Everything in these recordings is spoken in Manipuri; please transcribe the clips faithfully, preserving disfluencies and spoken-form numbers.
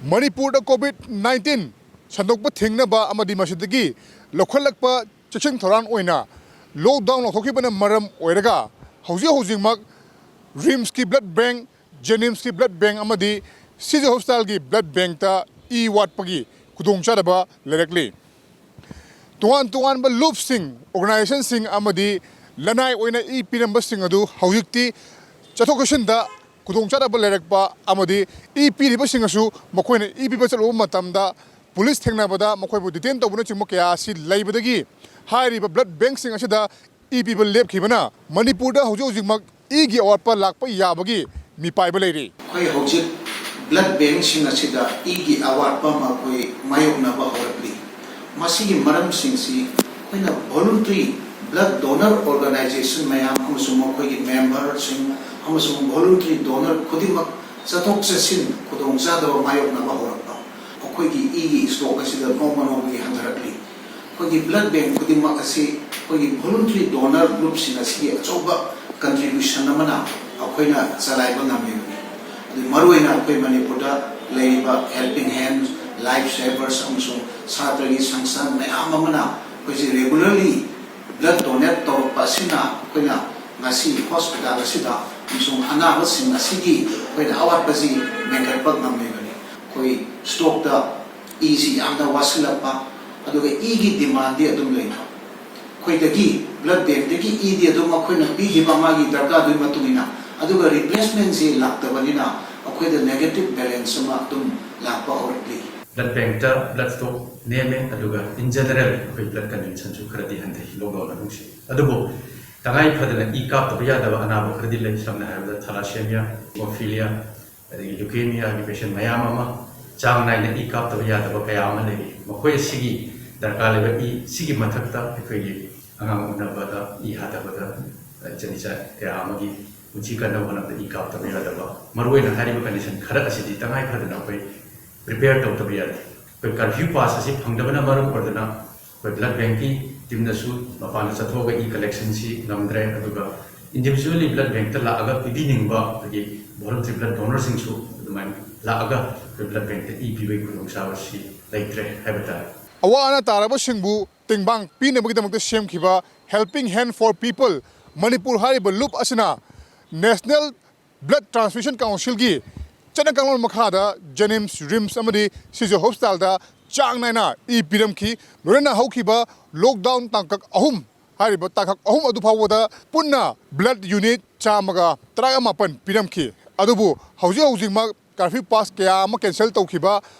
ꯃꯅꯤꯄꯨꯔꯗ COVID nineteen ꯁꯟꯗꯣꯛꯄ ꯊꯤꯡꯅꯕ ꯑꯃꯗꯤ ꯃꯁꯤꯗꯒꯤ ꯂꯧꯈꯠꯂꯛꯄ ꯆꯦꯛꯁꯤꯟ ꯊꯧꯔꯥꯡ ꯑꯣꯏꯅ lockdown ꯂꯧꯊꯣꯛꯈꯤꯕꯅ ꯃꯔꯝ ꯑꯣꯏꯔꯒ ꯍꯧꯖꯤꯛ ꯍꯧꯖꯤꯛꯃꯛ RIMSꯀꯤ blood bank, JNIMSꯀꯤ blood bank ꯑꯃꯗꯤ CG hospitalꯒꯤ blood bankꯇ ꯏ ꯋꯥꯠꯄꯒꯤ ꯈꯨꯗꯣꯡꯆꯥꯗꯕ ꯂꯩꯔꯛꯂꯤ꯫ ꯇꯣꯉꯥꯟ ꯇꯣꯉꯥꯟꯕ ꯂꯨꯞꯁꯤꯡ, organizationꯁꯤꯡ ꯑꯃꯗꯤ ꯂꯅꯥꯏ ꯑꯣꯏꯅ ꯏ ꯄꯤꯔꯝꯕꯁꯤꯡ ꯑꯗꯨ ꯍꯧꯖꯤꯛꯇꯤ ꯆꯠꯊꯣꯛ ꯆꯠꯁꯤꯟꯗ ꯈꯨꯗꯣꯡꯆꯥꯗꯕ ꯂꯩꯔꯛꯄ ꯑꯃꯗꯤ ꯏ ꯄꯤꯔꯤꯕꯁꯤꯡ ꯑꯁꯨ ꯃꯈꯣꯏꯅ ꯏ ꯄꯤꯕ ꯆꯠꯂꯨꯕ ꯃꯇꯝꯗ police ꯊꯦꯡꯅꯕꯗ ꯃꯈꯣꯏꯕꯨ detain ꯇꯧꯕꯅꯆꯤꯡꯕ ꯀꯌꯥ ꯑꯁꯤ ꯂꯩꯕꯗꯒꯤ ꯍꯥꯏꯔꯤꯕ blood bankꯁꯤꯡ ꯑꯁꯤꯗ ꯏ ꯄꯤꯕ ꯂꯦꯞꯈꯤꯕꯅ ꯃꯅꯤꯄꯨꯔꯗ ꯍꯧꯖꯤꯛ ꯍꯧꯖꯤꯛꯃꯛ ꯏꯒꯤ ꯑꯋꯥꯠꯄ ꯂꯥꯛꯄ ꯌꯥꯕꯒꯤ ꯃꯤꯄꯥꯏꯕ ꯂꯩꯔꯤ꯫ ꯑꯩꯈꯣꯏ ꯍꯧꯖꯤꯛ blood bankꯁꯤꯡ ꯑꯁꯤꯗ ꯏꯒꯤ ꯑꯋꯥꯠꯄ ꯑꯃ ꯑꯩꯈꯣꯏ ꯃꯥꯌꯣꯛꯅꯕ ꯍꯧꯔꯛꯂꯤ꯫ ꯃꯁꯤꯒꯤ ꯃꯔꯝꯁꯤꯡꯁꯤ ꯑꯩꯈꯣꯏꯅ voluntary blood donor organization ꯃꯌꯥꯝ ꯑꯃꯁꯨꯡ ꯃꯈꯣꯏꯒꯤ memberꯁꯤꯡ ꯑꯃꯁꯨꯡ voluntary donor ꯈꯨꯗꯤꯡꯃꯛ ꯆꯠꯊꯣꯛ ꯆꯠꯁꯤꯟ ꯈꯨꯗꯣꯡꯆꯥꯗꯕ ꯃꯥꯌꯣꯛꯅꯕ ꯍꯧꯔꯛꯄ, ꯑꯩꯈꯣꯏꯒꯤ ꯏꯒꯤ stock ꯑꯁꯤꯗ ꯅꯣꯡꯃ ꯅꯣꯡꯃꯒꯤ ꯍꯟꯊꯔꯛꯂꯤ꯫ ꯑꯩꯈꯣꯏꯒꯤ blood bank ꯈꯨꯗꯤꯡꯃꯛ ꯑꯁꯤ ꯑꯩꯈꯣꯏꯒꯤ voluntary donor groupꯁꯤꯡ ꯑꯁꯤꯒꯤ ꯑꯆꯧꯕ contribution ꯑꯃꯅ ꯑꯩꯈꯣꯏꯅ ꯆꯂꯥꯏꯕ ꯉꯝꯂꯤꯕꯅꯤ꯫ ꯑꯗꯨ ꯃꯔꯨꯑꯣꯏꯅ ꯑꯩꯈꯣꯏ ꯃꯅꯤꯄꯨꯔꯗ ꯂꯩꯔꯤꯕ Helping Hands, Life Savers ꯑꯃꯁꯨꯡ ꯁꯥꯇ꯭ꯔꯒꯤ ꯁꯪꯁꯊꯥꯟ ꯃꯌꯥꯝ ꯑꯃꯅ ꯑꯩꯈꯣꯏꯁꯤ regularly blood donate ꯇꯧꯔꯛꯄ ꯑꯁꯤꯅ ꯑꯩꯈꯣꯏꯅ ꯉꯁꯤ hospital ꯑꯁꯤꯗ ꯑꯃꯁꯨꯡ ꯑꯅꯥꯕꯁꯤꯡ ꯑꯁꯤꯒꯤ ꯑꯩꯈꯣꯏꯅ ꯑꯋꯥꯠꯄꯁꯤ ꯃꯦꯟꯈꯠꯄ ꯉꯝꯂꯤꯕꯅꯤ꯫ ꯑꯩꯈꯣꯏ stockꯇ ꯏꯁꯤ ꯌꯥꯝꯅ ꯋꯥꯠꯁꯤꯜꯂꯛꯄ, ꯑꯗꯨꯒ ꯏꯒꯤ demandꯗꯤ ꯑꯗꯨꯝ ꯂꯩꯕ꯫ ꯑꯩꯈꯣꯏꯗꯒꯤ blood bankꯇꯒꯤ ꯏꯗꯤ ꯑꯗꯨꯝ ꯑꯩꯈꯣꯏꯅ ꯄꯤꯈꯤꯕ ꯃꯥꯒꯤ ꯗꯔꯀꯥꯔꯗꯨꯒꯤ ꯃꯇꯨꯡ ꯏꯟꯅ, ꯑꯗꯨꯒ replacementꯁꯤ ꯂꯥꯛꯇꯕꯅꯤꯅ ꯑꯩꯈꯣꯏꯗ negative balance ꯑꯃ ꯑꯗꯨꯝ ꯂꯥꯛꯄ ꯍꯧꯔꯛꯂꯤ꯫ Blood bankꯇ blood stock ꯅꯦꯝꯃꯦ, ꯑꯗꯨꯒ in general ꯑꯩꯈꯣꯏ blood consumptionꯁꯨ ꯈꯔꯗꯤ ꯍꯟꯊꯩ lockdown ꯃꯅꯨꯡꯁꯤ꯫ ꯑꯗꯨꯕꯨ ꯇꯉꯥꯏ ꯐꯗꯅ ꯏ ꯀꯥꯞꯇꯕ ꯌꯥꯗꯕ ꯑꯅꯥꯕ ꯈꯔꯗꯤ ꯂꯩ, ꯁꯝꯅ ꯍꯥꯏꯔꯕꯗ thalassemia, hemophilia, ꯑꯗꯒꯤ leukemiaꯒꯤ patient ꯃꯌꯥꯝ ꯑꯃ ꯆꯥꯡ ꯅꯥꯏꯅ ꯏ ꯀꯥꯞꯇꯕ ꯌꯥꯗꯕ ꯀꯌꯥ ꯑꯃ ꯂꯩꯔꯤ꯫ ꯃꯈꯣꯏ ꯑꯁꯤꯒꯤ ꯗꯔꯀꯥꯔ ꯂꯩꯕ ꯏ ꯁꯤꯒꯤ ꯃꯊꯛꯇ ꯑꯩꯈꯣꯏꯒꯤ ꯑꯉꯥꯡ ꯎꯅꯕꯗ ꯏ ꯍꯥꯊꯕꯗ, ꯑ, ꯏꯆꯟ ꯏꯆꯥ ꯀꯌꯥ ꯑꯃꯒꯤ ꯄꯨꯟꯁꯤ ꯀꯟꯅꯕ ꯍꯣꯠꯅꯕꯗ ꯏ ꯀꯥꯞꯇꯕ ꯌꯥꯗꯕ, ꯃꯔꯨꯑꯣꯏꯅ ꯍꯥꯏꯔꯤꯕ condition ꯈꯔ ꯑꯁꯤꯗꯤ ꯇꯉꯥꯏ ꯐꯗꯅ ꯑꯩꯈꯣꯏ prepare ꯇꯧꯗꯕ ꯌꯥꯗꯦ꯫ ꯑꯩꯈꯣꯏ curfew pass ꯑꯁꯤ ꯐꯪꯗꯕꯅ ꯃꯔꯝ ꯑꯣꯏꯗꯨꯅ ꯑꯩꯈꯣꯏ blood bankꯀꯤ teamꯅꯁꯨ ꯃꯄꯥꯟꯗ ꯆꯠꯊꯣꯛꯑꯒ ꯏ collectionꯁꯤ ꯉꯝꯗ꯭ꯔꯦ, ꯑꯗꯨꯒ individually blood bankꯇ ꯂꯥꯛꯑꯒ ꯄꯤꯕꯤꯅꯤꯡꯕ ꯑꯩꯈꯣꯏꯒꯤ voluntary blood donorꯁꯤꯡꯁꯨ ꯑꯗꯨꯃꯥꯏꯅ ꯂꯥꯛꯑꯒ ꯑꯩꯈꯣꯏ ꯕ꯭ꯂꯗ ꯕꯦꯡꯛꯇ ꯏ ꯄꯤꯕꯒꯤ ꯈꯨꯗꯣꯡꯆꯥꯕꯁꯤ ꯂꯩꯇ꯭ꯔꯦ ꯍꯥꯏꯕ ꯇꯥꯔꯦ꯫ ꯑꯋꯥ ꯑꯅꯥ ꯇꯥꯔꯕꯁꯤꯡꯕꯨ ꯇꯦꯡꯕꯥꯡ ꯄꯤꯅꯕꯒꯤꯗꯃꯛꯇ ꯁꯦꯝꯈꯤꯕ Helping Hand for People Manipur ꯍꯥꯏꯔꯤꯕ ꯂꯨꯞ ꯑꯁꯤꯅ National Blood Transfusion Councilꯒꯤ ꯆꯠꯅ ꯀꯥꯡꯂꯣꯟ ꯃꯈꯥꯗ ꯖꯦꯅꯤꯝꯁ, ꯔꯤꯝꯁ ꯑꯃꯗꯤ ꯁꯤꯖ ꯍꯣꯁꯄꯤꯇꯥꯜꯗ ꯆꯥꯡ ꯅꯥꯏꯅ ꯏ ꯄꯤꯔꯝꯈꯤ꯫ ꯂꯣꯏꯅꯅ ꯍꯧꯈꯤꯕ ꯂꯣꯛꯗꯥꯎꯟ ꯇꯥꯡꯀꯛ ꯑꯍꯨꯝ ꯍꯥꯏꯔꯤꯕ ꯇꯥꯡꯀꯛ ꯑꯍꯨꯝ ꯑꯗꯨ ꯐꯥꯎꯕꯗ ꯄꯨꯟꯅ ꯕ꯭ꯂꯗ ꯌꯨꯅꯤꯠ ꯆꯥꯝꯃꯒ ꯇꯔꯥꯃꯥꯄꯟ ꯄꯤꯔꯝꯈꯤ꯫ ꯑꯗꯨꯕꯨ ꯍꯧꯖꯤꯛ ꯍꯧꯖꯤꯛꯃꯛ ꯀꯔꯐ꯭ꯌꯨ ꯄꯥꯁ ꯀꯌꯥ ꯑꯃ ꯀꯦꯟꯁꯦꯜ ꯇꯧꯈꯤꯕ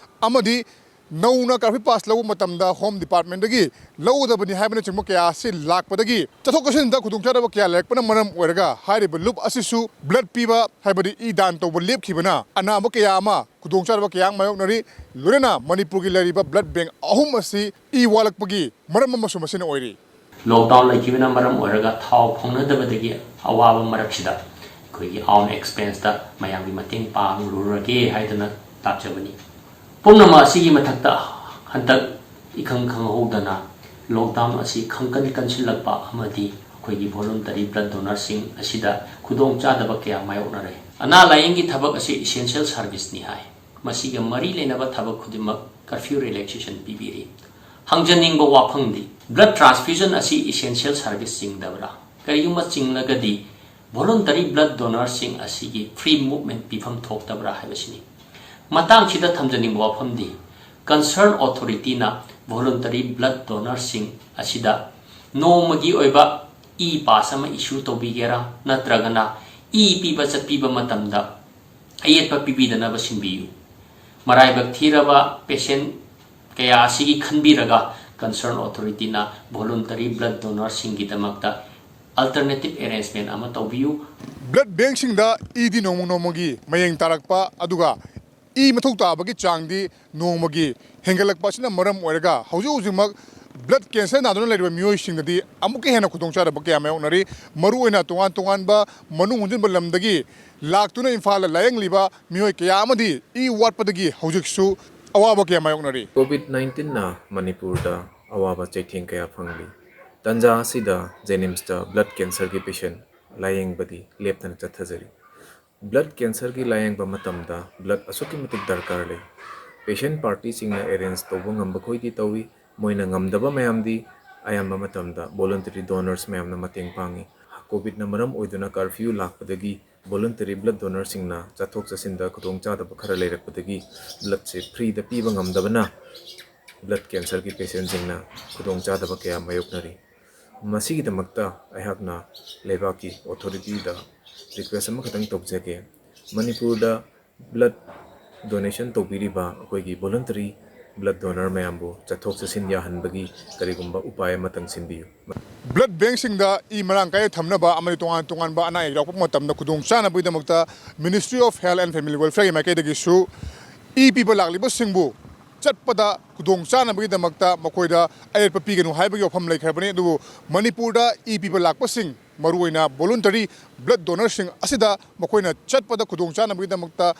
ꯑꯃꯗꯤ ꯅꯧꯅ ꯀꯔꯐ꯭ꯌꯨ ꯄꯥꯁ ꯂꯧꯕ ꯃꯇꯝꯗ ꯍꯣꯝ ꯗꯤꯄꯥꯔꯠꯃꯦꯟꯗꯒꯤ ꯂꯧꯒꯗꯕꯅꯤ ꯍꯥꯏꯕꯅꯆꯤꯡꯕ ꯀꯌꯥ ꯑꯁꯤ ꯂꯥꯛꯄꯗꯒꯤ ꯆꯠꯊꯣꯛ ꯆꯠꯁꯤꯟꯗ ꯈꯨꯗꯣꯡꯆꯥꯗꯕ ꯀꯌꯥ ꯂꯩꯔꯛꯄꯅ ꯃꯔꯝ ꯑꯣꯏꯔꯒ ꯍꯥꯏꯔꯤꯕ ꯂꯨꯞ ꯑꯁꯤꯁꯨ ꯕ꯭ꯂꯗ ꯄꯤꯕ ꯍꯥꯏꯕꯗꯤ ꯏ ꯗꯥꯟ ꯇꯧꯕ ꯂꯦꯞꯈꯤꯕꯅ ꯑꯅꯥꯕ ꯀꯌꯥ ꯑꯃ ꯈꯨꯗꯣꯡꯆꯥꯗꯕ ꯀꯌꯥ ꯑꯃ ꯃꯥꯌꯣꯛꯅꯔꯤ꯫ ꯂꯣꯏꯅꯅ ꯃꯅꯤꯄꯨꯔꯒꯤ ꯂꯩꯔꯤꯕ ꯕ꯭ꯂꯗ ꯕꯦꯡꯛ ꯑꯍꯨꯝ ꯑꯁꯤ ꯏ ꯋꯥꯠꯂꯛꯄꯒꯤ ꯃꯔꯝ ꯑꯃꯁꯨ ꯃꯁꯤꯅ ꯑꯣꯏꯔꯤ꯫ ꯂꯣꯛꯗꯥꯎꯟ ꯂꯩꯈꯤꯕꯅ ꯃꯔꯝ ꯑꯣꯏꯔꯒ ꯊꯥꯎ ꯐꯪꯅꯗꯕꯗꯒꯤ ꯑꯋꯥꯕ ꯃꯔꯛꯁꯤꯗ ꯑꯩꯈꯣꯏꯒꯤ ꯑꯣꯟ ꯑꯦꯛꯁꯄꯦꯟꯁꯇ ꯃꯌꯥꯝꯒꯤ ꯃꯇꯦꯡ ꯄꯥꯡꯂꯨꯔꯒꯦ ꯍꯥꯏꯗꯨꯅ ꯂꯥꯛꯆꯕꯅꯤ꯫ ꯄꯨꯝꯅꯃꯛ ꯑꯁꯤꯒꯤ ꯃꯊꯛꯇ ꯍꯟꯗꯛ ꯏꯈꯪ ꯈꯪꯍꯧꯗꯅ ꯂꯣꯛꯗꯥꯎꯟ ꯑꯁꯤ ꯈꯪꯀꯟ ꯀꯟꯁꯤꯜꯂꯛꯄ ꯑꯃꯗꯤ ꯑꯩꯈꯣꯏꯒꯤ ꯚꯣꯂꯨꯟꯇꯔꯤ ꯕ꯭ꯂꯗ ꯗꯣꯅꯔꯁꯤꯡ ꯑꯁꯤꯗ ꯈꯨꯗꯣꯡꯆꯥꯗꯕ ꯀꯌꯥ ꯃꯥꯌꯣꯛꯅꯔꯦ꯫ ꯑꯅꯥ ꯂꯥꯏꯌꯦꯡꯒꯤ ꯊꯕꯛ ꯑꯁꯤ ꯏꯁꯦꯟꯁꯤꯌꯦꯜ ꯁꯥꯔꯚꯤꯁꯅꯤ ꯍꯥꯏ꯫ ꯃꯁꯤꯒ ꯃꯔꯤ ꯂꯩꯅꯕ ꯊꯕꯛ ꯈꯨꯗꯤꯡꯃꯛ ꯀꯔꯐ꯭ꯌꯨ ꯔꯤꯂꯦꯛꯁꯦꯁꯟ ꯄꯤꯕꯤꯔꯤ꯫ ꯍꯪꯖꯅꯤꯡꯕ ꯋꯥꯐꯝꯗꯤ, ꯕ꯭ꯂꯗ ꯇ꯭ꯔꯥꯟꯁꯐ꯭ꯌꯨꯖꯟ ꯑꯁꯤ ꯏꯁꯦꯟꯁꯤꯌꯦꯜ ꯁꯥꯔꯚꯤꯁ ꯆꯤꯡꯗꯕ꯭ꯔꯥ? ꯀꯔꯤꯒꯨꯝꯕ ꯆꯤꯡꯂꯒꯗꯤ, ꯚꯣꯂꯨꯟꯇꯔꯤ ꯕ꯭ꯂꯗ ꯗꯣꯅꯔꯁꯤꯡ ꯑꯁꯤꯒꯤ ꯐ꯭ꯔꯤ ꯃꯨꯚꯃꯦꯟꯠ ꯄꯤꯐꯝ ꯊꯣꯛꯇꯕ꯭ꯔꯥ ꯍꯥꯏꯕꯁꯤꯅꯤ꯫ ꯃꯇꯥꯡꯁꯤꯗ ꯊꯝꯖꯅꯤꯡꯕ ꯋꯥꯐꯝꯗꯤ, ꯀꯟꯁꯔꯟ ꯑꯣꯊꯣꯔꯤꯇꯤꯅ ꯚꯣꯂꯨꯟꯇꯔꯤ ꯕ꯭ꯂꯗ ꯗꯣꯅꯔꯁꯤꯡ ꯑꯁꯤꯗ ꯅꯣꯡꯃꯒꯤ ꯑꯣꯏꯕ ꯏ ꯄꯥꯁ ꯑꯃ ꯏꯁꯨ ꯇꯧꯕꯤꯒꯦꯔꯥ, ꯅꯠꯇ꯭ꯔꯒꯅ ꯏ ꯄꯤꯕ ꯆꯠꯄꯤꯕ ꯃꯇꯝꯗ ꯑꯌꯦꯠꯄ ꯄꯤꯕꯤꯗꯅꯕ ꯁꯤꯟꯕꯤꯌꯨ꯫ ꯃꯔꯥꯏꯕꯛ ꯊꯤꯔꯕ ꯄꯦꯁꯦꯟꯠ ꯀꯌꯥ ꯑꯁꯤꯒꯤ ꯈꯟꯕꯤꯔꯒ ꯀꯟꯁꯔꯟ ꯑꯣꯊꯣꯔꯤꯇꯤꯅ ꯚꯣꯂꯨꯟꯇꯔꯤ ꯕ꯭ꯂꯗ ꯗꯣꯅꯔꯁꯤꯡꯒꯤꯗꯃꯛꯇ ꯑꯜꯇꯔꯅꯦꯇꯤꯚ ꯑꯦꯔꯦꯟꯖꯃꯦꯟꯠ ꯑꯃ ꯇꯧꯕꯤꯌꯨ꯫ ꯕ꯭ꯂꯗ ꯕꯦꯡꯛꯁꯤꯡꯗ ꯏꯗꯤ ꯅꯣꯡꯃ ꯅꯣꯡꯃꯒꯤ ꯃꯌꯦꯡ ꯇꯥꯔꯛꯄ, ꯑꯗꯨꯒ ꯏ ꯃꯊꯧ ꯇꯥꯕꯒꯤ ꯆꯥꯡꯗꯤ ꯅꯣꯡꯃꯒꯤ ꯍꯦꯟꯒꯠꯂꯛꯄ ꯑꯁꯤꯅ ꯃꯔꯝ ꯑꯣꯏꯔꯒ ꯍꯧꯖꯤꯛ ꯍꯧꯖꯤꯛꯃꯛ ꯕ꯭ꯂꯗ ꯀꯦꯟꯁꯔ ꯅꯥꯗꯨꯅ ꯂꯩꯔꯤꯕ ꯃꯤꯑꯣꯏꯁꯤꯡꯗꯗꯤ ꯑꯃꯨꯛꯀ ꯍꯦꯟꯅ ꯈꯨꯗꯣꯡꯆꯥꯗꯕ ꯀꯌꯥ ꯃꯥꯌꯣꯛꯅꯔꯤ꯫ ꯃꯔꯨꯑꯣꯏꯅ ꯇꯣꯉꯥꯟ ꯇꯣꯉꯥꯟꯕ ꯃꯅꯨꯡ ꯍꯨꯟꯖꯤꯟꯕ ꯂꯝꯗꯒꯤ ꯂꯥꯛꯇꯨꯅ ꯏꯝꯐꯥꯜꯗ ꯂꯥꯌꯦꯡꯂꯤꯕ ꯃꯤꯑꯣꯏ ꯀꯌꯥ ꯑꯃꯗꯤ ꯏ ꯋꯥꯠꯄꯗꯒꯤ ꯍꯧꯖꯤꯛꯁꯨ ꯑꯋꯥꯕ ꯀꯌꯥ ꯃꯥꯌꯣꯛꯅꯔꯤ꯫ ꯀꯣꯚꯤꯗ ꯅꯥꯏꯟꯇꯤꯟꯅ ꯃꯅꯤꯄꯨꯔꯗ ꯑꯋꯥꯕ ꯆꯩꯊꯦꯡ ꯀꯌꯥ ꯐꯪꯂꯤ꯫ ꯇꯟꯖꯥ ꯑꯁꯤꯗ ꯖꯦꯅꯤꯝꯁꯇ ꯕ꯭ꯂꯗ ꯀꯦꯟꯁꯔꯒꯤ ꯄꯦꯁꯦꯟꯠ ꯂꯥꯌꯦꯡꯕꯗꯤ ꯂꯦꯞꯇꯅ ꯆꯠꯊꯖꯔꯤ꯫ ꯕ꯭ꯂꯗ ꯀꯦꯟꯁꯔꯒꯤ ꯂꯥꯌꯦꯡꯕ ꯃꯇꯝꯗ ꯕ꯭ꯂꯗ ꯑꯁꯨꯛꯀꯤ ꯃꯇꯤꯛ ꯗꯔꯀꯥꯔ ꯂꯩ꯫ ꯄꯦꯁꯦꯟ ꯄꯥꯔꯇꯤꯁꯤꯡꯅ ꯑꯦꯔꯦꯟꯖ ꯇꯧꯕ ꯉꯝꯕꯈꯣꯏꯗꯤ ꯇꯧꯏ, ꯃꯣꯏꯅ ꯉꯝꯗꯕ ꯃꯌꯥꯝꯗꯤ ꯑꯌꯥꯝꯕ ꯃꯇꯝꯗ ꯚꯣꯂꯨꯟꯇꯔꯤ ꯗꯣꯅꯔꯁ ꯃꯌꯥꯝꯅ ꯃꯇꯦꯡ ꯄꯥꯡꯏ꯫ ꯀꯣꯚꯤꯗꯅ ꯃꯔꯝ ꯑꯣꯏꯗꯨꯅ ꯀꯥꯔꯐ꯭ꯌꯨ ꯂꯥꯛꯄꯗꯒꯤ ꯚꯣꯂꯨꯟꯇꯔꯤ ꯕ꯭ꯂꯗ ꯗꯣꯅꯔꯁꯤꯡꯅ ꯆꯠꯊꯣꯛ ꯆꯠꯁꯤꯟꯗ ꯈꯨꯗꯣꯡꯆꯥꯗꯕ ꯈꯔ ꯂꯩꯔꯛꯄꯗꯒꯤ ꯕ꯭ꯂꯗꯁꯦ ꯐ꯭ꯔꯤꯗ ꯄꯤꯕ ꯉꯝꯗꯕꯅ ꯕ꯭ꯂꯗ ꯀꯦꯟꯁꯔꯒꯤ ꯄꯦꯁꯦꯟꯁꯤꯡꯅ ꯈꯨꯗꯣꯡꯆꯥꯗꯕ ꯀꯌꯥ ꯃꯥꯌꯣꯛꯅꯔꯤ꯫ ꯃꯁꯤꯒꯤꯗꯃꯛꯇ ꯑꯩꯍꯥꯛꯅ ꯂꯩꯕꯥꯛꯀꯤ ꯑꯣꯊꯣꯔꯤꯇꯤꯗ ꯔꯤꯀ꯭ꯋꯦꯁ ꯑꯃꯈꯛꯇꯪ ꯇꯧꯖꯒꯦ꯫ ꯃꯅꯤꯄꯨꯔꯗ ꯕ꯭ꯂꯗ ꯗꯣꯅꯦꯁꯟ ꯇꯧꯕꯤꯔꯤꯕ ꯑꯩꯈꯣꯏꯒꯤ ꯚꯣꯂꯨꯟꯇꯔꯤ ꯕ꯭ꯂꯗ ꯗꯣꯅꯔ ꯃꯌꯥꯝꯕꯨ ꯆꯠꯊꯣꯛ ꯆꯠꯁꯤꯟ ꯌꯥꯍꯟꯕꯒꯤ ꯀꯔꯤꯒꯨꯝꯕ ꯎꯄꯥꯏ ꯑꯃꯇꯪ ꯁꯤꯟꯕꯤꯌꯨ꯫ ꯕ꯭ꯂꯗ ꯕꯦꯡꯁꯤꯡꯗ ꯏ ꯃꯔꯥꯡ ꯀꯥꯏꯅ ꯊꯝꯅꯕ ꯑꯃꯗꯤ ꯇꯣꯉꯥꯟ ꯇꯣꯉꯥꯟꯕ ꯑꯅꯥ ꯑꯌꯦꯛ ꯌꯥꯎꯔꯛꯄ ꯃꯇꯝꯗ ꯈꯨꯗꯣꯡ ꯆꯥꯅꯕꯒꯤꯗꯃꯛꯇ Ministry of Health and Family Welfareꯒꯤ ꯃꯥꯏꯀꯩꯗꯒꯤꯁꯨ E ꯄꯤꯕ ꯂꯥꯛꯂꯤꯕꯁꯤꯡꯕꯨ ꯆꯠꯄꯗ ꯈꯨꯗꯣꯡ ꯆꯥꯅꯕꯒꯤꯗꯃꯛꯇ ꯃꯈꯣꯏꯗ ꯑꯌꯦꯠꯄ ꯄꯤꯒꯅꯨ ꯍꯥꯏꯕꯒꯤ ꯋꯥꯐꯝ ꯂꯩꯈ꯭ꯔꯕꯅꯤ꯫ ꯑꯗꯨꯕꯨ ꯃꯅꯤꯄꯨꯔꯗ ꯏ ꯄꯤꯕ ꯂꯥꯛꯄꯁꯤꯡ, ꯃꯔꯨꯑꯣꯏꯅ ꯚꯣꯂꯨꯟꯇꯔꯤ ꯕ꯭ꯂꯗ ꯗꯣꯅꯔꯁꯤꯡ ꯑꯁꯤꯗ ꯃꯈꯣꯏꯅ ꯆꯠꯄꯗ ꯈꯨꯗꯣꯡ ꯆꯥꯅꯕꯒꯤꯗꯃꯛꯇ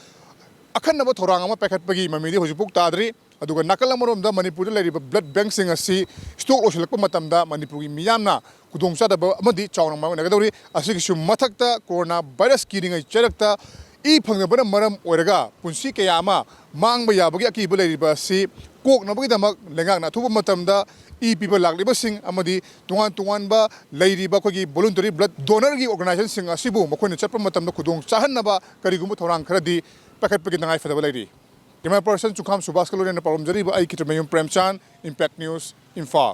ꯑꯈꯟꯅꯕ ꯊꯧꯔꯥꯡ ꯑꯃ ꯄꯥꯏꯈꯠꯄꯒꯤ ꯃꯃꯤꯗꯤ ꯍꯧꯖꯤꯛꯐꯥꯎ ꯇꯥꯗ꯭ꯔꯤ꯫ ꯑꯗꯨꯒ ꯅꯥꯀꯜ ꯑꯃꯔꯣꯝꯗ ꯃꯅꯤꯄꯨꯔꯗ ꯂꯩꯔꯤꯕ ꯕ꯭ꯂꯗ ꯕꯦꯡꯁꯤꯡ ꯑꯁꯤ ꯁ꯭ꯇꯣꯛ ꯂꯣꯏꯁꯤꯜꯂꯛꯄ ꯃꯇꯝꯗ ꯃꯅꯤꯄꯨꯔꯒꯤ ꯃꯤꯌꯥꯝꯅ ꯈꯨꯗꯣꯡꯆꯥꯗꯕ ꯑꯃꯗꯤ ꯆꯥꯎꯅ ꯃꯥꯌꯣꯛꯅꯒꯗꯧꯔꯤ꯫ ꯑꯁꯤꯒꯤꯁꯨ ꯃꯊꯛꯇ ꯀꯣꯔꯣꯅꯥ ꯚꯥꯏꯔꯁ ꯀꯤꯔꯤꯉꯩ ꯆꯩꯔꯛꯇ ꯏ ꯐꯪꯗꯕꯅ ꯃꯔꯝ ꯑꯣꯏꯔꯒ ꯄꯨꯟꯁꯤ ꯀꯌꯥ ꯑꯃ ꯃꯥꯡꯕ ꯌꯥꯕꯒꯤ ꯑꯀꯤꯕ ꯂꯩꯔꯤꯕ ꯑꯁꯤ ꯀꯣꯛꯅꯕꯒꯤꯗꯃꯛ ꯂꯩꯉꯥꯛꯅ ꯑꯊꯨꯕ ꯃꯇꯝꯗ ꯏ ꯄꯤꯕ ꯂꯥꯛꯂꯤꯕꯁꯤꯡ ꯑꯃꯗꯤ ꯇꯣꯉꯥꯟ ꯇꯣꯉꯥꯟꯕ ꯂꯩꯔꯤꯕ ꯑꯩꯈꯣꯏꯒꯤ ꯚꯣꯂꯨꯟꯇꯔꯤ ꯕ꯭ꯂꯗ ꯗꯣꯅꯔꯒꯤ ꯑꯣꯔꯒꯅꯥꯏꯖꯦꯁꯟꯁꯤꯡ ꯑꯁꯤꯕꯨ ꯃꯈꯣꯏꯅ ꯆꯠꯄ ꯃꯇꯝꯗ ꯈꯨꯗꯣꯡ ꯆꯥꯍꯟꯅꯕ ꯀꯔꯤꯒꯨꯝꯕ ꯊꯧꯔꯥꯡ ꯈꯔꯗꯤ ꯄꯥꯏꯈꯠꯄꯒꯤ ꯇꯉꯥꯏ ꯐꯗꯕ ꯂꯩꯔꯤ꯫ ꯀꯦꯃꯦꯔꯥ ꯄꯔꯁꯟ ꯆꯨꯈꯥꯝ ꯁꯨꯕꯥꯁꯀ ꯂꯣꯏꯅꯅ ꯄꯥꯎꯔꯝꯖꯔꯤꯕ ꯑꯩ ꯈꯤꯇꯃꯌꯨꯝ ꯄ꯭ꯔꯦꯝꯆꯥꯟ, ꯏꯝꯄꯦꯛ ꯅ꯭ꯌꯨꯁ, ꯏꯝꯐꯥꯜ꯫